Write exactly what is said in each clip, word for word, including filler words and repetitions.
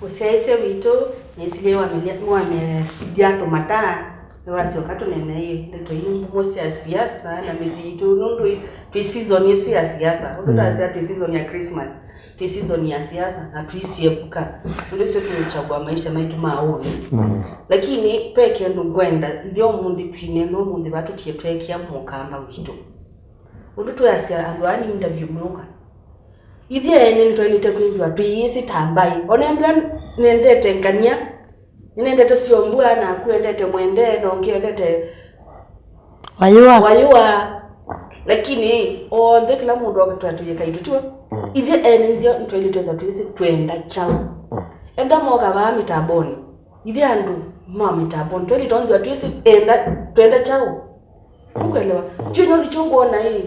Mũsyaĩĩsya witũ, nĩsilie wamĩlya-, wamĩasya tũmataa, nĩwasyoka tũneeneie ndeto ii ngumu sya siasa na mĩsyĩ yitũ, nũndũ ĩ-, twĩ season ĩsu ya siasa. Ũndũ Mm. twasya twĩ season ya Christmas, twĩ season ya siasa, na tũisiepũka. Nũndũ ĩsu tũichagua maisha maitũ ma ũĩ. Mm. Lakini ve kĩndũ ngwenda, ithyĩ ũmũnthĩ twĩneena ũmũnthĩ vaa tũtie tweekĩa mũkamba witũ. Ũndũ twĩasya andũ aa nĩ interview meũka. Ithyĩ ene nĩtwaĩlĩte kwĩthĩwa twĩyĩsĩ ta mbaĩ. Ona ethĩwa nendete ngania, nĩnendete Syombua, naku endete Mwende, na ũngĩ endete Wayũa. Wayũa. Lakini onthe kĩla mũndũ okatwatũie kaitũ tiwe. Mm. Ithyĩ ene nĩthyo nĩtwaĩlĩte kwĩthĩwa twĩsĩ twenda kyaũ. Mm. Enda moka vaa mĩtambonĩ. Ithyĩ andũ ma mĩtambonĩ twaĩlĩte kwĩthĩwa twĩsĩ enda twenda kyaũ. Ũkwelewa? Kyu nĩkyo ngwona ĩ.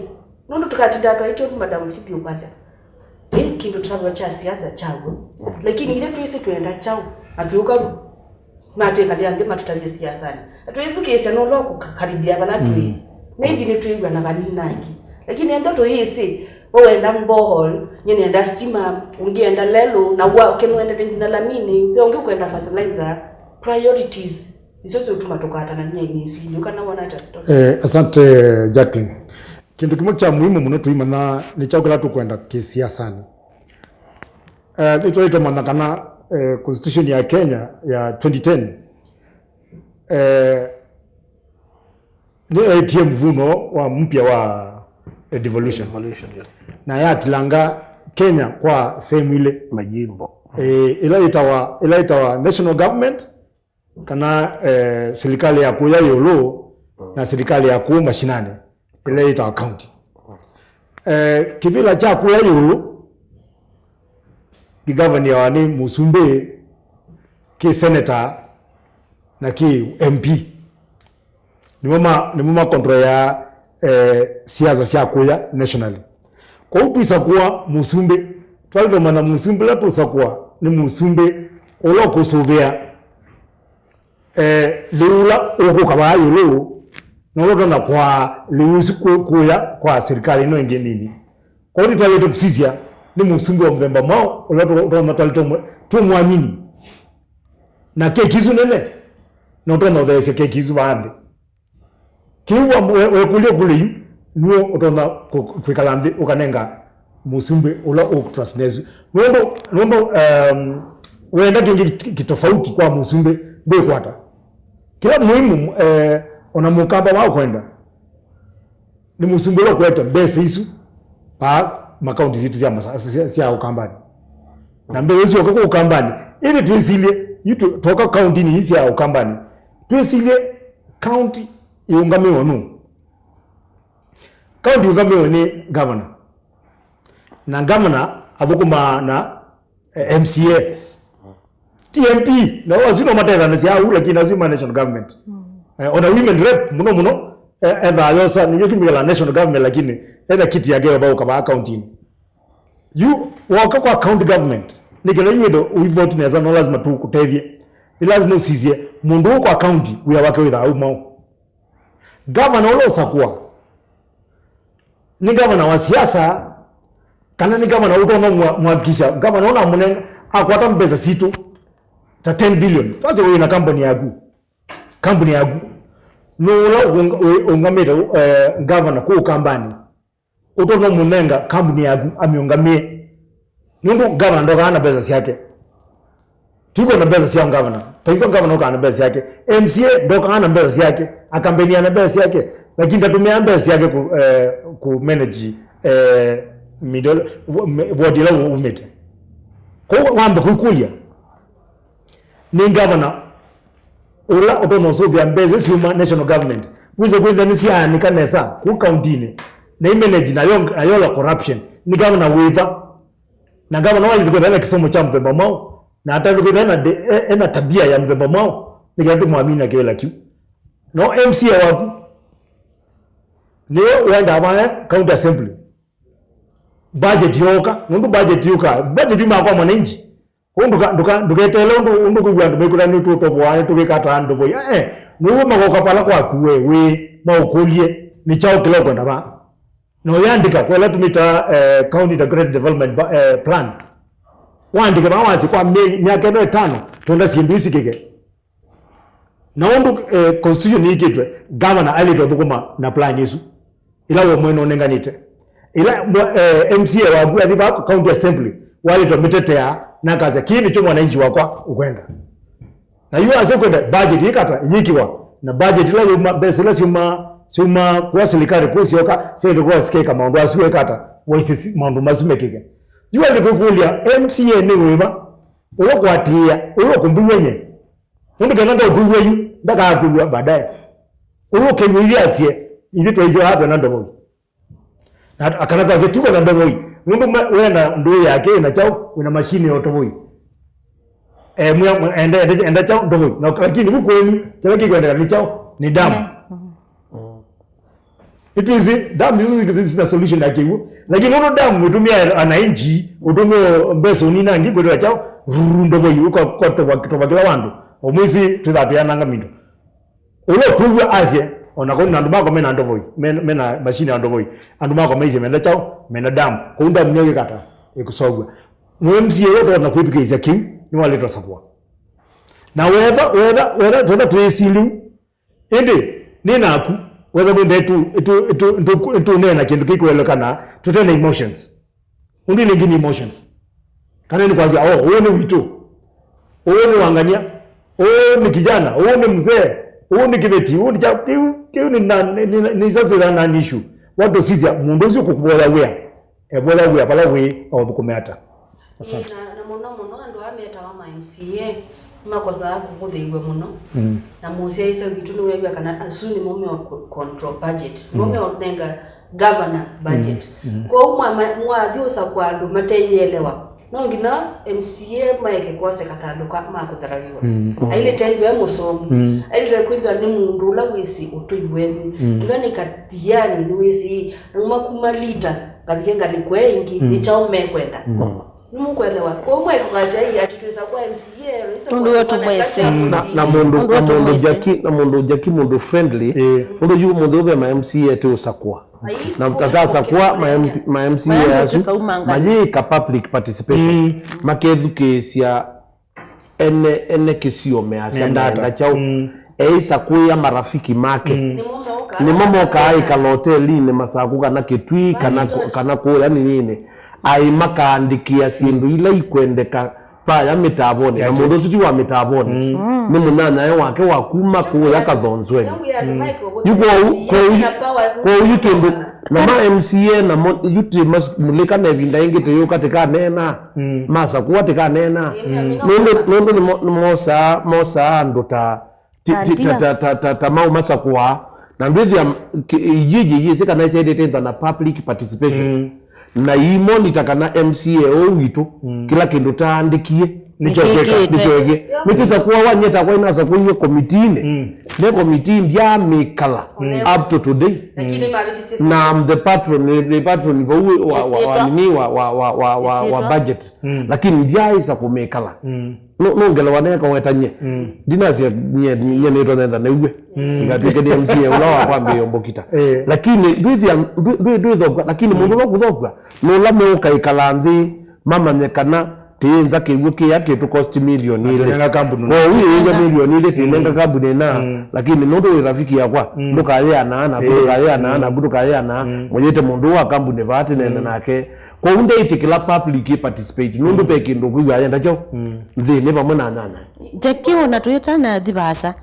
Nũndũ tũkatinda twaĩtye ũndũ Madam Phoebe ũkwasya. Ĩ kĩndũ tũtavwa kya siasa kyaw'o. Lakini ithyĩ twĩsĩ twenda kyaũ. Na twĩũka matwĩkalĩa nthĩ matũtavye siasanĩ. Na twĩthukĩĩsya nũla ũkũkaribia vala twĩ. Mm. Maybe nĩtwĩw'a na vanini angĩ. Lakini ethĩwa tũyĩsĩ, we wenda borehole, nyie nenda stima, ũngĩ enda lelũ, na wa ũkĩ nũendete nginya lamini, ve ũngĩ ũkwenda fertilizer, priorities. Isu siũtuma tũkwatana nyainĩ isu ilĩ. Ũkana wona ata, Doctor? Eh, asante, Jacqueline. Kĩndũ kĩmwe kya muhimu mũno tũimanya nĩ kyaũ kĩla tũkwenda kĩsiasanĩ. Eh, nĩtwaĩte manya kana, eh, constitution ya Kenya ya twenty ten, eh, nĩyaetie mvuno wa mpya wa, eh, devolution. Devolution, yeah. Na yatilanga Kenya kwa sehemu ilĩ. Majimbo. Eh, ĩla ĩtawa, ĩla ĩtawa national government, kana, eh, silikalĩ ya kũya ĩũlũ na silikalĩ ya kũũ mashinani, ĩla yĩtawa county. Eh, kĩvĩla kya kũya ĩũlũ kĩngavaniawa nĩ mũsumbĩ, kĩ senator, na kĩ M P. Nĩmo ma, nĩmo ma controlaa, eh, siasa sya kũya nationally. Kwoou twĩsakũa mũsumbĩ, twalĩtũmanya mũsumbĩ ũla tũsakũa nĩ mũsumbĩ ũla ũkũsũvĩa, eh, lĩu ũla ũkũka vaa ĩũlũ, na ũla ũtonya kwaa lĩu ũsu kũ-, kũya kwa silikalĩ ĩno ĩngĩ nini. Kwoou nĩtwaĩlĩte kũsisya nĩ mũsumbĩ wa mũthemba mwaũ ũla tũ-, tũtonya twalĩtwe mwe-, tũmwamini na keki isu nene, na ũtonya ũtheesya keki isu vaa nthĩ. Kĩu wa-, we-, wekũlya kũlĩ yu, nĩwe ũtonya kũ-, kwĩkala nthĩ ũkanenga mũsumbĩ ũla ũkũtrust nesu. Nũndũ, nũndũ, em, wenda kĩngĩ ki-, kitofauti kwa mũsumbĩ ndwĩkwata. Kĩla muhimu, eh, ona mũkamba wa kwenda, nĩ mũsumbĩ ũla ũkwete mbesa isu, paa makaunti sitũ sya masa-, sya, sya Ũkambanĩ. Na mbesa isu oka kwa Ũkambanĩ. Ĩndĩ twĩsilye, yu tũ-, twoka kauntinĩ ii sya Ũkambanĩ, twĩsilye kaunti ĩũngamĩwe nũũ? Kaunti ĩũngamĩwe nĩ gavana. Na gavana athũkũmaa na, eh, M C A. Ti M P, na asu no matethanĩsya au, lakini asu ma national government. Eh, ona women rep, mũno mũno, eh, ethaa yosa, nĩyo kimikala national government, lakini ena kiti yake yothaũka vaa kauntinĩ. Yu, woka kwa county government, nĩ kĩla yu wĩthe ũivoti nesa, no lazima tũkũtethye. Nĩ lazima ũsisye, mũndũ ũũ kwa county, wĩa wake wĩthaa au mau. Gavana ũla ũsakũa, nĩ gavana wa siasa, kana nĩ gavana ũtonya mwa-, mwakikisha, gavana ũnamũnenga, akwata mbesa sitũ, ta ten billion. Twasye wĩ na kambuni yaku. Kambuni yaku. Nũũ ũla ũkũnga-, wĩ-, ũngamĩte, eh, gavana kũũ Ũkambanĩ? Ũtonya mũnenga kambuni yaku amĩũngamĩe. Nũndũ gavana ndokaa na mbesa syake. Tiko na mbesa sya gavana. Taiko gavana ũkaa na mbesa syake. M C A ndokaa na mbesa syake. Akambenia na mbesa syake. Lakini ndatũmĩaa mbesa syake ku, eh, ku manage, eh, middle, wo-, me-, ward ĩla umĩte. Kwoou wambe kwĩkũlya, nĩ gavana ũla ũtonya ũsũvĩa mbesa syuma national government. Wĩse kwĩthĩa nĩsyaanĩka nesa kũu kauntinĩ, na imanage nayo, nayola corruption. Nĩ gavana wĩva? Na gavana waĩlĩte kwĩthĩa ena kĩsomo kya mũthemba mwaũ, na ataĩlĩte kwĩthĩa ena de-, e-, ena tabia ya mũthemba mwaũ, nĩ kenda tũmwamina kĩvĩla kĩu. No M C A waku, nĩwe ũendaa vaya county assembly. Budget yooka, nũndũ budget yũkaa, budget yumaa kwa mwananchi. Kwoou ndũka-, ndũka-, ndũketeele ũndũ, ũndũ kwĩw'a andũ mekwĩra nĩtũtovoa, nĩtũvĩka ta andũ voi. Eh, eh, nĩw'o magoka vala kwaku we, wĩ, maũkũlye, nĩ kyaũ kĩla ũkwenda vaa? Na ũyandĩka, kwa ĩla tũmĩtaa, eh, County Integrated Development Ba-, eh, Plan. Waandĩke vaa wasye kwa mĩ-, myaka ĩno ĩtano, twenda syĩndũ isikĩke. Na ũndũ, eh, constitution yĩkĩtwe, governor ailĩte ũthũkũma na plan ĩsu. Ĩla we mwene ũnenganĩte. Ĩla mwa-, eh, M C A waku athi vaa county assembly, wailĩte ũmĩtetea, na akasya, "Kĩĩ nĩkyo mwananchi wakwa ũkwenda." Na yu asya ũkwenda budget ĩkata yĩkiwa. Na budget ĩla yuma, mbesa ĩla syuma, syuma kwa serikali kũu syoka, syaĩle kwa sikeka maũndũ asu ekata, waisi si-, maũndũ masu mekĩke. Yu ailĩte kwĩkũlya M C A nĩ wĩva, ũla ũkwatĩĩa, ũla ũkũmbĩw'a nye. Nũndũ kenda ndaũkwĩw'a yu, ndakaakwĩw'a baadaye. Ũla ũkew'a ithyĩ asye, ithyĩ twaisye aa twenda ndovoi. Na at-, kana twasye, "Tuko na ndovoi." Nũndũ ma-, we na ndũũ yake ĩna kyaũ, wĩna mashini ya ũtovoi. Eh, mwa-, mwa-, enda, enda, enda kyaũ, ndovoi. Na, lakini vu kwenyu, kĩla kĩkwendeka nĩ kyaũ, nĩ damu. Mm. Nĩtwĩsĩ damu isu si-, sina solution ya kĩw'ũ. Lakini nũndũ damu ũtũmĩa wananchi, ũtũmĩa mbesa ũninangi kwĩtĩla kyaũ, ruru ndovoi, ũka-, ũkatova kĩla wandũ. O mwĩsĩ twĩthaa tũyananga mindu. Ũla ũkwĩw'a asye, "O na kũu na andũ makwa mena ndovoi, men-, mena mashini ya ndovoi. Andũ makwa maisye menda kyaũ, menda damu. Kũu damu nĩyo ĩkata, ĩkũsovw'a." Mũ M C A ũtonya kwĩthukĩĩsya kĩu, nĩwaletwa sakwa. Na wetha, wetha, wetha, twetha twĩsiliu, Ĩndĩ, nĩ naku, wesa kwĩnda ĩtũ, ĩtũ, ĩtũ, ĩtũ, ĩtũneena kĩndũ kĩkũelekana, tũte na emotions. Ũndũ ĩlĩ ĩngĩ nĩ emotions. Kana nĩ kwasya, "Oh, ũũ nĩ witũ. Ũũ nĩ wangania. Ũũ nĩ kijana. Ũũ nĩ mzee. Ũũ nĩ kĩveti. Ũũ nĩ kya-, kĩu, kĩu nĩ na, nĩ, nĩ, nĩ, nĩ something that non issue." Watũsisya, mũndũ ũsu kũkũvoya wĩa. Evoya wĩa vala wĩ, aũthũkũme ata? Asante. Ĩĩ, na, na mũno mũno andũ aa metawa ma M C A nĩmakosaa kũvũthĩiw'a mũno. Mm. Na mũsyaĩĩsya witũ nĩweew'a kana asu nĩmo meo co-, control budget. Mm. Nĩmo meonenga governor budget. Mm. Mm. Kwoou mwa-, mwa-, mwathi ũsakũa andũ mateielewa. No nginya M C A maeke kwoseka ta andũ ka-, ma kũtharaviwa. Mm. Ailĩte ethĩwa e mũsomu. Mm. Ailĩte kwĩthĩwa nĩ mũndũ ũla wĩsĩ ũtũi wenyu. Mm. Ethĩwa nĩ kathiani nĩwĩsĩ. Na kuma kuma leader. Ngavike ngalĩko ĩngĩ, mm, nĩ kyaũ mekwenda. Mm. Nĩmũkwelewa? Kwoou mwaikũkasya ii ati twĩsa kwa M C A, ĩsa nũndũ kwa wetu mwana mwĩsĩ. Kasi ya na, na mũndũ, Nũndũ na wetu mũndũ mwĩsĩ. Jackie, na mũndũ Jackie, mũndũ friendly. Eh. Nũndũ yu mũndũ ũve ma M C A ti ũsakũa. Ai, na mũndũ atasakũa ma M P, ma M C A asu, tũkaumangana. Mayĩka public participation. Mm. Makethukĩĩsya ene, ene kĩsio measya meenda kyaũ. Mm. Eĩsa kũĩa marafiki make. Mm. Nĩmo mokaa ĩkala hotelinĩ Masaku kana Kĩtui kana, kana kũya nĩnĩnĩ. Aĩ makaandĩkĩa syĩndũ ila ikwendeka vaya mĩtavonĩ. Na mũndũ ũsu ti wa mĩtavonĩ. Mm. Nĩ mũnyanyae wake wa kuma kũya Kathonzweni. Yu kwoou, kwoou, kwoou yu kĩndũ, na ma M C A namo, yu ti mas-, mũlĩka na ĩvinda ĩngĩ tũyũka tĩkaneena. Mm. Masakũa tĩkaneena. Mm. Nũndũ, nũndũ nĩmo-, nĩmosaa, mosaa andũ ta, ti-, ti-, ta, ta, ta, ta, ta mau masakũaa. Na ndwĩthĩa m-, kĩ-, yĩyĩ yĩsĩ kana ĩsyaĩlĩte ntha na public participation. Mm. Na imonita kana M C A ũũ witũ, mm, kĩla kĩndũ taandĩkie nĩkyo kwĩka, nĩkĩkĩte. Nĩkyo ĩkĩ. Nĩkĩsakũa wanyie takwa inasakũie komitiinĩ. Mm. Ne komitii ndyaamĩkala, mm, up to today. Lakini mavĩtisye na I'm the patron, nĩ, nĩ patron vau wa, wa, wa, nini, wa, wa, wa, wa, wa, wa budget. Mm. Lakini ndyaaĩsa kũmĩkala. Mm. No, no ngelewa neka wetany'e. Mm. Ndinasya nye, nye nĩtwa nenda nĩw'e. Mm. Ikatw'ĩke nĩ M C A ũla wa kwambĩĩa mbokita. Eh. Lakini ndwĩthĩa, ndwĩ, ndwĩ, ndwĩthokwa, lakini mũndũ ũla kũthokwa, nũla meũkaĩkala nthĩ, mamanye kana tĩĩnza kĩw'ũ kĩya kĩtũ cost milioni ilĩ. Atũnenga kambuni. Kwoou ĩĩnza milioni ilĩ tĩnenga kambuni ĩna, mm, lakini nũndũ wĩ rafiki yakwa, mm, ndũkayĩanaa naku, eh, ndũkayĩanaa, mm, naku ndũkayĩanaa, mm, mũyĩte mũndũ wa kambuni vaa tĩnene, mm, nake. Kwoou ndeĩtĩkĩla public ĩ participate, nũndũ, mm, ve kĩndũ ũkwĩw'a ayenda kyaũ, mm, nthĩnĩ vamwe na nyanya. Jackie, ona twĩtanathi vaasa,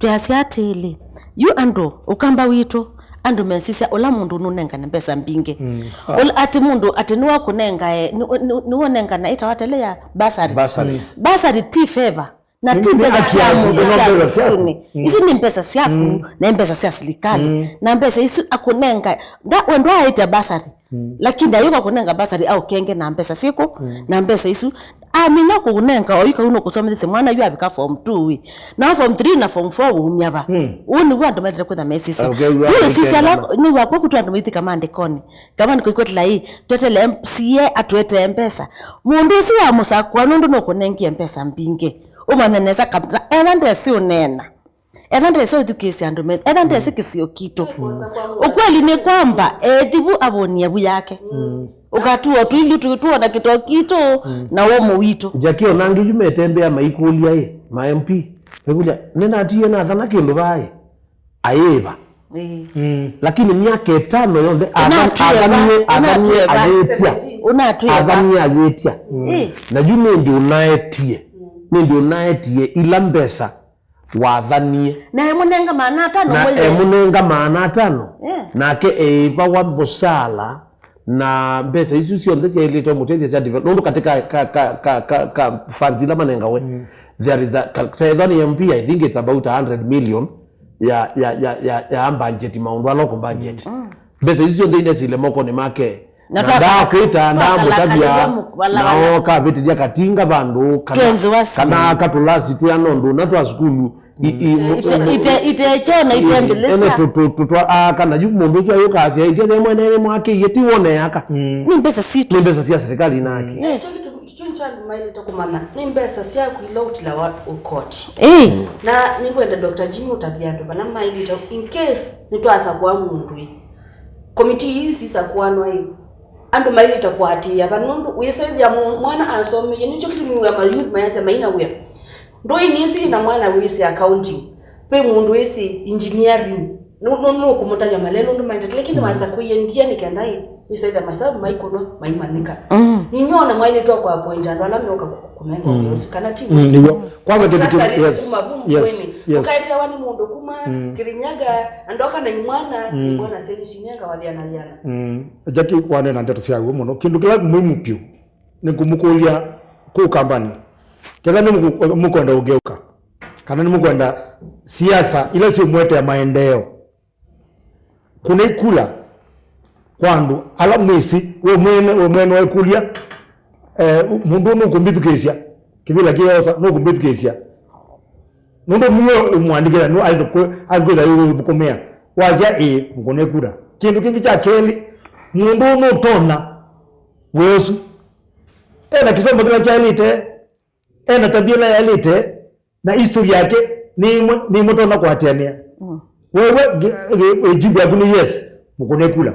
twĩasya atĩlĩ, yu andũ, Ũkamba witũ, andũ mesisya ũla mũndũ nũnengane mbesa mbingĩ. Mm. Ũla, atĩ mũndũ, atĩ nĩwakũnengae, nĩ, nĩ, nĩwonengana ĩtawa tele ya bursary. Bursaries. Mm. Bursary ti favor. Na ti mbesa sya mũndũ sya kusuni. Mm. Isu nĩ mbesa syaku, mm, na mbesa sya silikali. Mm. Na mbesa isu akũnenga, nda, we ndwaĩte bursary. Mm. Lakini ayũka kũnenga bursary aũkenge na mbesa siku, mm, na mbesa isu. Amina kũnenga oyu kau nũkũsomethesye mwana yu avika form two wi. Na form three na form four wumya va. Mm. Ũũ nĩw'o andũ maendete kwĩtha mesisya. Okay, yu esisya la, nĩw'o kw'o kũtũ andũ maithika maandĩkonĩ. Kama nĩkũikwetela ii, twetele M C A atũetee mbesa. Mũndũ ũsu wa mũsakũa nũndũ nũkũnengie mbesa mbingĩ. Ũmanye nesa kabisa, ela ndesi ũneena. Etha ndese ũthukĩĩsya andũ me, etha ndese kĩsio kitũ. Ukweli ni kwamba, ethi vu avonie vu yake. Mm. Ũkatua tũilu tũ- tuona kĩtoo kitũ na ũmũ witũ. Jackie, ona angĩ yu metembea maikũlya ĩ, ma M P, maikũlya, "Nĩnatie nathana kĩndũ vaa ĩ? Ayĩva?" Ĩĩ. Lakini myaka ĩtano yonthe athan- Ũnatwĩe va? Athanie, athanie Ũnatwĩe va? Ayĩtya. Ũnatwĩe va? Athanie ayĩtya. Ĩĩ. Na yu nĩndĩ ũnaetie, nĩndĩ ũnaetie ila mbesa wathanie. Na emũnenga maana atano Na mwĩthĩ. Emũnenga maana atano. Yeah. Nake eivawa mũsala na mbesa isu syonthe syaĩlĩte mũtethya sya develop. Nũndũ katika ka, ka, ka, ka, ka funds ila manengawe, there is a, ka, ka, M P, I think it's about a hundred million ya, ya, ya, ya, ya budget, maũndũ a local budget. Mbesa isu syonthe ine sile mokonĩ make. Na na twa- ndakwĩta twa- ndamũtavya kalakalia mũvala- na oka avĩtĩthya katinga vandũ kana, Twenzi wa kana sukulu. Katũlasi twĩana ũndũ na twa sukulu i- i- Ite- ite- ite- ite kyona i- itwendelesya. Ene tũ- tũ- tũ- twa- aa, kana yu mũndũ ũsu ayũkasya ĩndĩ ase mwene nĩ mwakĩie ti wone aka. Nĩ mbesa sitũ. Nĩ mbesa sya serikali inaki. Yes. Kĩu nĩkyo andũ maĩlĩte kũmanya nĩ mbesa syaku ila ũtilawa ũkoti. Ĩĩ. Na nĩngwenda Doctor Jimmy ũtavye andũ vala maĩlĩte in case nĩtwasakũa mũndũ ĩ. Komiti ii sisakũanwa ĩ. Andũ maĩlĩte kũatĩĩa va nũndũ wĩsethĩa mũ- mwana asomeie nĩkyo kĩtumi wĩa ma youth mayasya maina wĩa. Ndũĩ nĩ isu yĩna mwana wĩsĩ accounting. Ve mũndũ wĩsĩ engineering. Nũ- nũ- nũkũmũtavya malelũ ũndũ maendete lakini wasakũie ndia nĩ kenda ĩ. Wĩsaitha masavu maikũnwa maimanyĩka. Ninyu ona mwailĩtwa kwa point andũ ala meũka kũ- kũnenga ũvĩosi kana ti Mm, nĩw'o. Kwanza kĩndũ kĩ- Sasa yes, kuma vu yes, mkweni. Yes. Ũkaetewa nĩ mũndũ kuma Kirinyaga andoka na imwana nĩkuona seni shinenga wathiana yana. Mm. Jackie wanena ndeto sya w'o mũno. Kĩndũ kĩla muhimu piũ nĩ kũmũkũlya kũu kambani. Ketha nĩ mũkũ- mũkwenda ũgeũka kana nĩ mũkwenda siasa ila siũmwetea maendeeo. Kũnai kula kwa andũ ala mwĩsĩ we mwene, we mwene waikũlya, eh, mũndũ nũkũmbĩthukĩĩsya, kĩvĩla kĩyosa nũkũmbĩthukĩĩsya. Nũndũ nue ũmũandĩkĩte, nũ aĩtwe kwĩ- akwĩtha yũthũkũmĩa. Wasya ĩĩ, mũkũnai kula. Kĩndũ kĩngĩ kya kelĩ, mũndũ nũtonya wĩa ũsu. Ena kĩsomo kĩla kyaĩlĩte, ena tabia ĩla yaĩlĩte, na history yake nĩ ĩmwe, nĩ ĩmwe tonya kũatĩanĩa. Wewe ngi- ngi- jibu yaku nĩ yes, mũkũnai kula.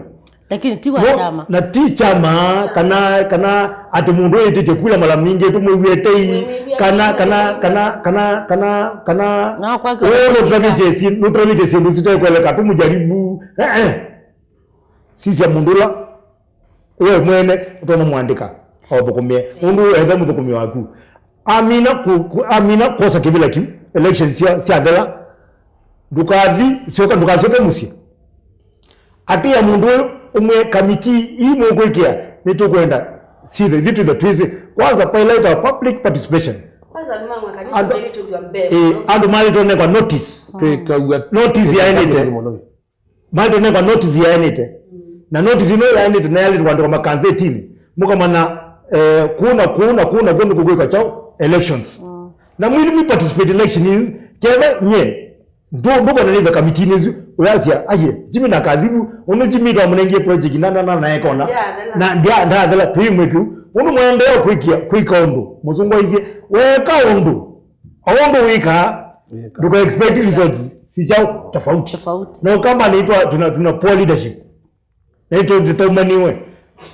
Lakini ti wa No, chama. Na ti chama kana kana atĩ mũndũ wĩtĩtye kula mara mingi tũmwĩw'e tei kana kana kana kana kana kana No, kwake ũũ ũtĩka. Nũtũtavĩtye syĩ- nũtũtavĩtye syĩndũ sitekweleka tũmũjaribu. Eh, eh. Sisya mũndũ ũla we mwene ũtonya mwandĩka aũthũkũmĩe. Nũndũ ethe mũthũkũmi waku amina ku- ku- amina kwosa kĩvĩla kĩu, election sya- syathela, ndũkathi syoka, ndũkasyoke mũsyĩ. Atĩa mũndũ ũyũ ũmwe kamiti ii mũkwĩkĩa nĩtũkwenda sithe ithyĩ twĩthe twĩsĩ. Kwanza, highlight our public participation. Kwanza nĩ ma makanisa Andũ- meli tũliwa mbee Eh, mũno. Andũ malĩtwe nekwa notice. Twĩkaw'a Notice yaenĩte. Mũno. Maitũ nengwa notice yaenĩte. Na notice ĩno yaenĩte na yalĩtwe kwandĩkwa makanzetini. Mũkamanya eh, kũna kũna kũna kũndũ kũkwĩka chao elections. Na mwĩthĩ mwi participate election ii ketha nye ndũ- ndũkona nĩtha kamiti-inĩ isu ũyasya aye Jimmy na kathivu ũnĩ Jimmy twamũnengie project na na na na ekona Yeah, then na ndia ndathela twĩmwe tu ũndũ mwaendea kwĩkia kwĩka ũndũ mũsungwa isye weka ũndũ O ũndũ wĩkaa, ndũka expect results si chao tofauti. Tofauti. Na Ukamba ni twa tuna, tuna poor leadership. Na ito tutaumaniwe.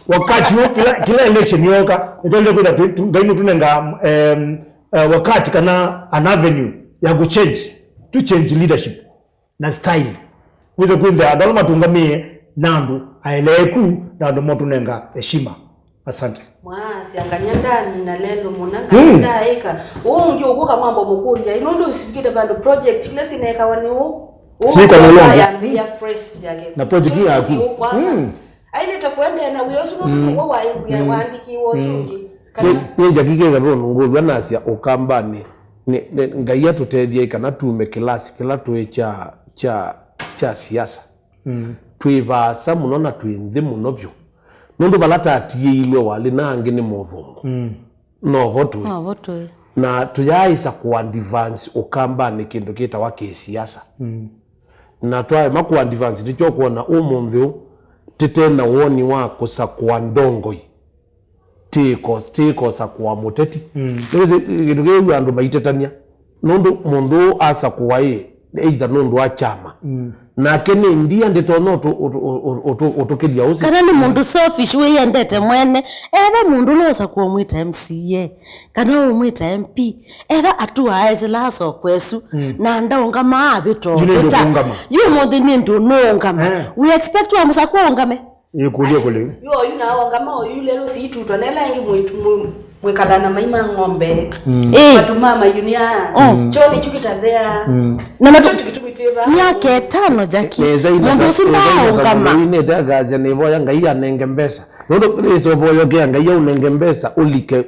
Wakati wo kila, kila election yoka, ndio kwenda tu, tu, ngai tunenga um, uh, wakati kana an avenue ya ku change, to change leadership na style. Wĩse kwĩthĩa andũ ala matũngamĩe na andũ aeleeku na andũ motũnenga heshima. Asante. Mwaasya nganya ndamina lelũ mũna, nganya ndaaĩka. Ũũ ũngĩ ũkũka mwamba mũkũlya, ĩ nũndũ ũsivikĩte vandũ project ila sinekawa nĩ ũũ? Ũũ Syĩkwa ũngĩ mũno ũngĩ. Yambĩĩa fresh yake. Na project Fresh yaku. Ũũ kwanza. Mm. Ailĩte kũendeea na wĩa ũsu nũndũ nĩw'o waĩ wĩa waandĩkĩiwe ũsu ũngĩ. Kana Nĩ- nĩ Jackie Kĩthavũ ngũlw'a nasya Ũkambanĩ, nĩ- nĩ- Ngai atũtethye kana tume kĩlasi kĩla twĩ kya, kya, kya siasa. Twĩ vaasa mũno na twĩ nthĩ mũno vyũ. Nũndũ vala tatiĩilwe walĩ na angĩ nĩ mũthũmũ. Novo tũĩ. Novo tũĩ. Na tũyaaĩsa kũadvance Ũkambanĩ kĩndũ kĩtawa kĩsiasa. Na twaema kũadvance nĩkyo ũkwona ũmũnthĩ ũũ tĩte na woni wa kũsakũa ndongoi. Tĩĩkos- tĩĩkosa kũa mũteti. Nĩwĩsĩ kĩndũ kĩu andũ maitetania nũndũ mũndũ ũũ asakũwa ĩ either nũndũ wa kyama Nake nĩ ndia, ndĩtonya ũtũ- ũtũ- ũtũ- ũtũ- ũtũkĩlya ũsi. Kana nĩ mũndũ selfish wĩyendete mwene. Etha mũndũ ũla ũsa kũmwĩta M C A, kana ũmwĩta M P, etha atuaa esĩla asokwa ĩsu, na ndaũngamaa avĩta. Yu nĩ ũvĩta. Ndũkũngama. Yu ũmũnthĩ nĩ ndũ nũũngama. Eh. We expect wa mũsakũ aũngame? Ĩkũlyo kũlĩ. Yo, yu na wangama oyu lelo siitutwa nela ĩngĩ mwĩ- mwĩ- mwĩkala na maima ng'ombe. Mm. Eh. Matuma mayunia. Mm. Choni chukitathea. Mm. Na matu- Cho tukitumi twĩva. Myaka ĩtano, Jackie. Neza ina- Mũndũ ũsu neza ina ndaũngama. Kathũnĩ nĩ ndakasya nĩvoya Ngai anenge mbesa. Nũndũ nĩsovoyokea Ngai aũnenge mbesa ũlike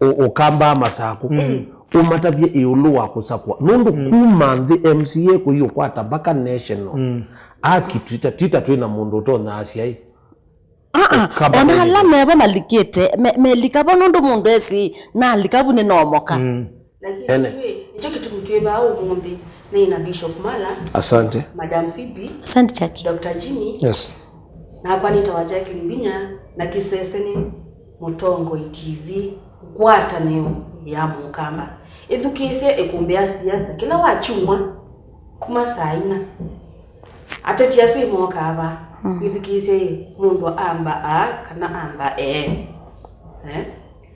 ũ- ũkamba masaku. Mm. Ũmatavye ĩũlũ wa kũsakwa. Nũndũ kuma nthĩ M C A kũiũkwata mpaka national. Mm. Aki Twitter, Twitter twĩ na mũndũ ũtonya asya ĩ. Aa, ũkamba ona ala meva malikĩte, me- melika vo nũndũ mũndũ esi nalika vu nĩnomoka. Mm. Lakini ene. Nĩkyo kĩtumi twĩ vaa ũmũnthĩ, nĩ na Bishop Mala, asante. Madam Phoebe, asante, Jackie. Doctor Jimmy, yes. Nakwa nĩtawa Jacqueline Mbinya, na kĩsese nĩ Mũtongoi T V, ngwatanĩo ya Mũkamba. Ĩthukĩĩsye ĩkũmbĩ ya siasa kĩla wakyumwa kuma saa ina. Ateti asu ĩmokaa va? Mm. Wĩthukĩĩsye ĩ, mũndũ amba aa kana amba ee? Eh?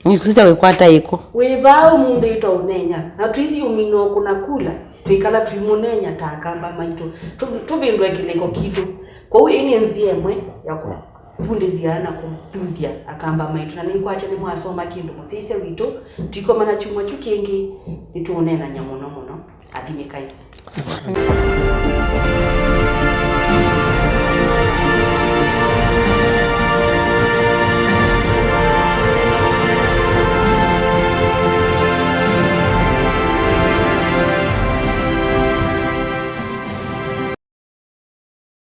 Nĩkusisya wĩkwata ĩkũ? Wĩ vaa ũmũnthĩ ĩtwaũnenya, na tũithi ũmina ũkũna kula, twĩkala tũimũnenya ta akamba maitũ. Tũ- tũvĩndũe kĩlĩko kitũ. Kwoou ĩĩ nĩ nzĩa ĩmwe ya kũvundĩthya na kũthuthya akamba maitũ. Na nĩkwatya nĩmwasoma kĩndũ mũsyaĩĩsya witũ, tũikomana kyumwa kyu kĩngĩ, nĩtũũneenany'a mũno mũno. Athimĩkai.